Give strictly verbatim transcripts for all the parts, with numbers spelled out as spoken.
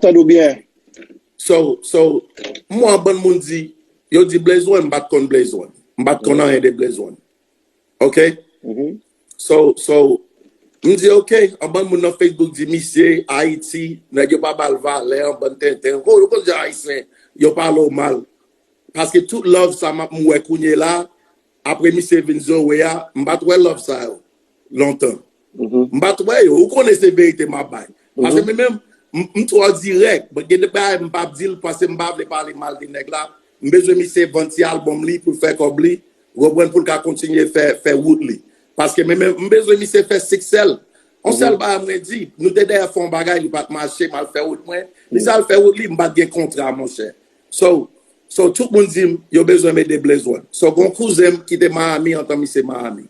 tande w byen. So, so, m wè yon bann moun di, yo di Blaze One, m pa t konn Blaze One. M pa t konn anyen de Blaze One. Ok? Mhm. So, so, m di, ok, yon bann moun nan Facebook di, misye, Ayiti, nèg yo pa ba l valè, yon bann tenten. Ko, yo konn jan Ayisyen, yo pale w mal. Paske tout love sa m ap m wè kounye la, apre misye vin Zoe a, m pa t wè love sa yo lontan. M pa t wè yo. Ou konnen se verite m ap bay. Paske mwen menm, m, m twò dirèk. But gen de bagay m p ap di l paske m pa vle pale mal de nèg la. M bezwen misye vann ti album li pou l fè kòb li. Ou konprann, pou l ka kontinye fè, fè wout li. Paske mwen menm, m bezwen misye fè siksè l. On sèl bagay mwen di, nou te dèyè fè yon bagay, li pa t mache, m al fè wout mwen. Li sa al fè wout li, m pa t gen kontra, monchè. So, so tout moun di m, yo bezwen m ede Blaze One. So, gon kouzen m ki te Miami, antan misye Miami.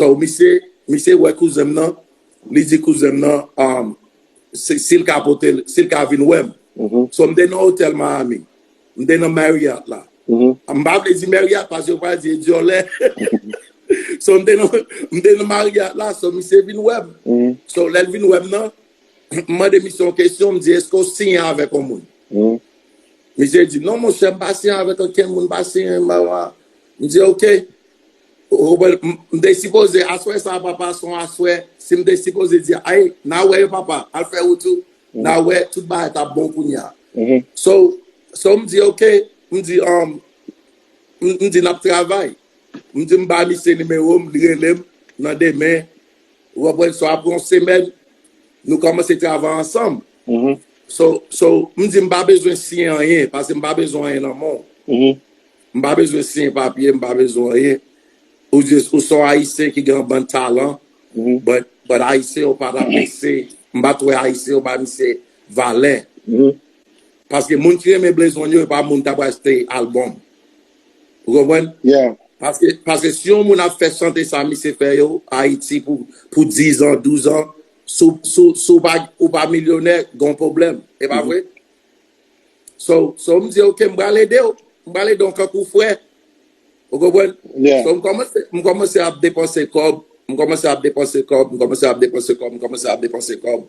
So, misye, misye wè kouzen m nan, li di kouzen m nan, um, si, si l ka pote l, si l ka vin wè m. So, m te nan otèl Miami. M te nan Marriott la. M pa vle di Marriott, paske yo pral di e dyòlè. So, m te nan, m te nan Marriott la, so, misye vin wè m. So, lè l vin wè m nan, m mande misye yon kesyon, m di, èske w siyen avèk yon moun? Misye di, non, monchè, m pa siyen avèk okenn moun, m pa siyen, m pa, pa. M di, ok. Ou konprann? M, m te sipoze, aswè sa, papa, se yon aswè, si m te sipoze di, ay, n a wè yo, papa, al fè wout ou, n a wè, tout bagay t ap bon kounye a. So, so, m di, ok, m di, um, m, m di, n ap travay. M di, m ba misye nimewo m, li rele m nan demen. Ou konprann? So, apre yon semèn, nou kòmanse travay ansanm. So, so, m di, m pa bezwen siyen anyen, paske m pa bezwen anyen nan men w. M pa bezwen siyen papye, m pa bezwen anyen. Ou jis, ou se yon Ayisyen ki gen yon bann talan, but, but Ayisyen yo pa t apresye, m pa t wè Ayisyen yo ba misye valè. Paske moun ki renmen Blaze One yo, e pa moun k ap achte album. Ou konprann? Paske, paske si yon moun ap fè chante sa misye fè yo, Ayiti pou, pou diz an, douz an, si w, si w, si w pa, ou pa milyonè, gon pwoblèm. E pa vre? So, so m di, ok, m pral ede w. M pral ede w kankou frè. Ou konprann? So, m kòmanse, m kòmanse ap depanse kòb, m kòmanse ap depanse kòb, m kòmanse ap depanse kòb, m kòmanse ap depanse kòb.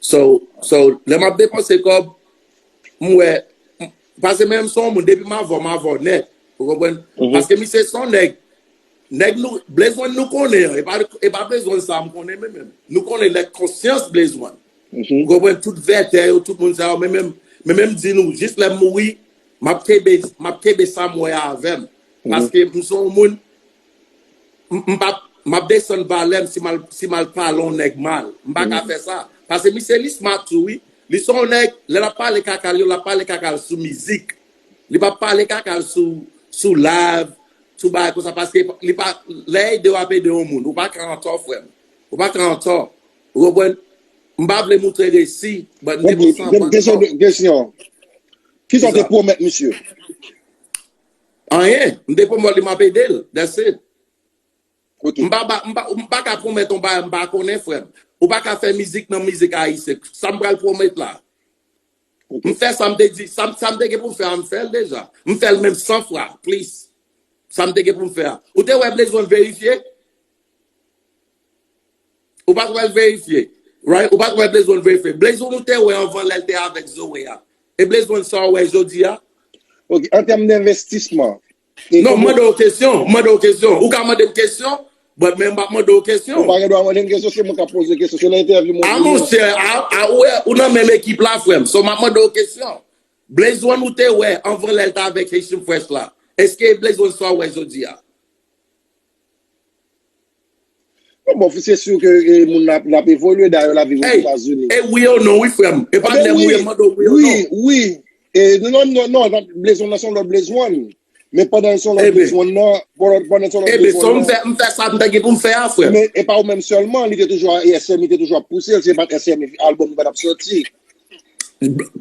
So, so, lè m ap depanse kòb, m wè, m, paske menm se yon moun, depi m avè w, m avè w nèt. Ou konprann? Paske misye se yon nèg, nèg nou, Blaze One nou konnen an, e pa, e pa Blaze One sa m konnen, men menm. Nou konnen nèg konsyans Blaze One. Ou konprann? Tout vètè yo, tout moun sa yo, men menm, men menm di nou, jis lè m mouri, m ap kenbe, m ap kenbe sa m wè a avè m. Paske m se yon moun, m, m p ap, m ap desann valè m si m al, si m al pale yon nèg mal. M pa ka fè sa. Paske misye li smart tou, wi. Li se yon nèg, lè l ap pale kaka l yo, l ap pale kaka l sou mizik. Li p ap pale kaka l sou, sou live, sou bagay konsa. Paske li pa, lè ede w ap ede yon moun, ou pa ka antò, frè m. Ou pa ka antò. Ou konprann? M pa vle moutre resi, but m te panse an bann tan. Kesyon. Kisa w te pwomèt misye? Anyen. M te pwomèt li m ap ede l. That's it. M pa, pa, m pa, m pa ka pwomèt yon bagay m pa konnen, frè m. Ou pa ka fè mizik nan mizik ayisyen. Sa m pral pwomèt la? M fè sa m te di, sa, sa m te gen pou m fè a, m fè l deja. M fè l menm san fwa, plis. Sa m te gen pou m fè a. Ou te wè Blaze One verifye? Ou pa t wè l verifye. Right? Ou pa t wè Blaze One verifye. Blaze One ou te wè anvan lè l te avèk Zoe a. E Blaze One sa w wè jodi a? Ok, an tèm denvestisman. Non, m mande w kesyon. M mande w kesyon. Ou ka mande m kesyon, but men m p ap mande w kesyon. Ou pa gen dwa mande m kesyon, se mwen k ap poze kesyon. Se nan entèvyou mwen. A monchè, a, a, ou wè, ou nan menm ekip la, frè m. So, m ap mande w kesyon. Blaze One ou te wè anvan lè l t avèk Haitian Fresh la. Èske Blaze One sa w wè jodi a? Bon, bon, se si ke e, moun la, la evolye, dayè la viv Ozetazini. E wi ou non, wi, frè m. E pa lè wi, m mande w wi ou non. Wi, wi. E, non, non, non, non, Blaze One nan se yon lòt Blaze One. Men pandan l se yon lòt Blaze One nan, pandan, pandan l se yon lòt Blaze One nan. Ebe, so m fè, m fè sa m te gen pou m fè a, frè m. Men e pa ou menm sèlman, li te toujou, e S M I te toujou ap pouse l, se pa t S M I, album li pa t ap sòti.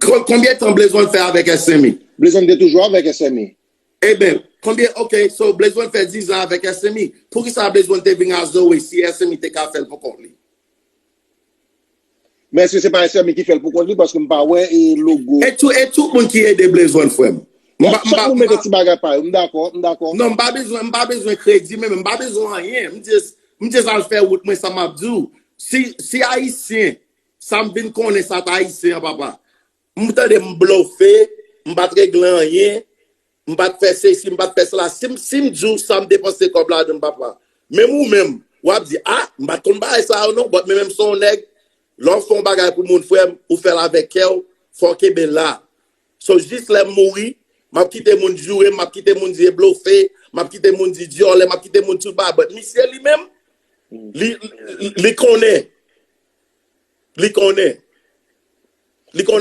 Konbyen tan Blaze One fè avèk S M I? Blaze One te toujou avèk S M I. Eben, konbyen, ok, so Blaze One fè diz an avèk S M I. Poukisa Blaze One te vin a Zoe si S M I te ka fè l pou kont li? Men èske se pa S M I ki fè l pou kont li? Paske m pa wè e logo. E tout, e tout moun ki ede Blaze One, frè m. Chak moun mete ti bagay pa yo. M dakò, m dakò. Non, m pa bezwen, m pa bezwen kredi, men m pa bezwen anyen. M just, m just al fè wout mwen, sa m ap di w. Si, si Ayisyen Sa m vin konnen sa t ayisyen an, papa. M tande m blofe, m pa t regle anyen, m pa t fè sesi, m pa t fè sela. Si m, si m di w sa m depanse kòb ladan, papa. Menm ou menm, w ap di, ah, m pa t konn bagay sa yo non, but men menm se yon nèg, lè w fè yon bagay pou moun, frè m, ou fè l avèk kè w, fò w kenbe la. So, jis lè m mouri, m ap kite moun joure m, m ap kite moun di e blofe, m ap kite moun di dyòlè, m ap kite moun tout bagay. But misye li menm, li, li, li konnen. Li konnen. Li konnen.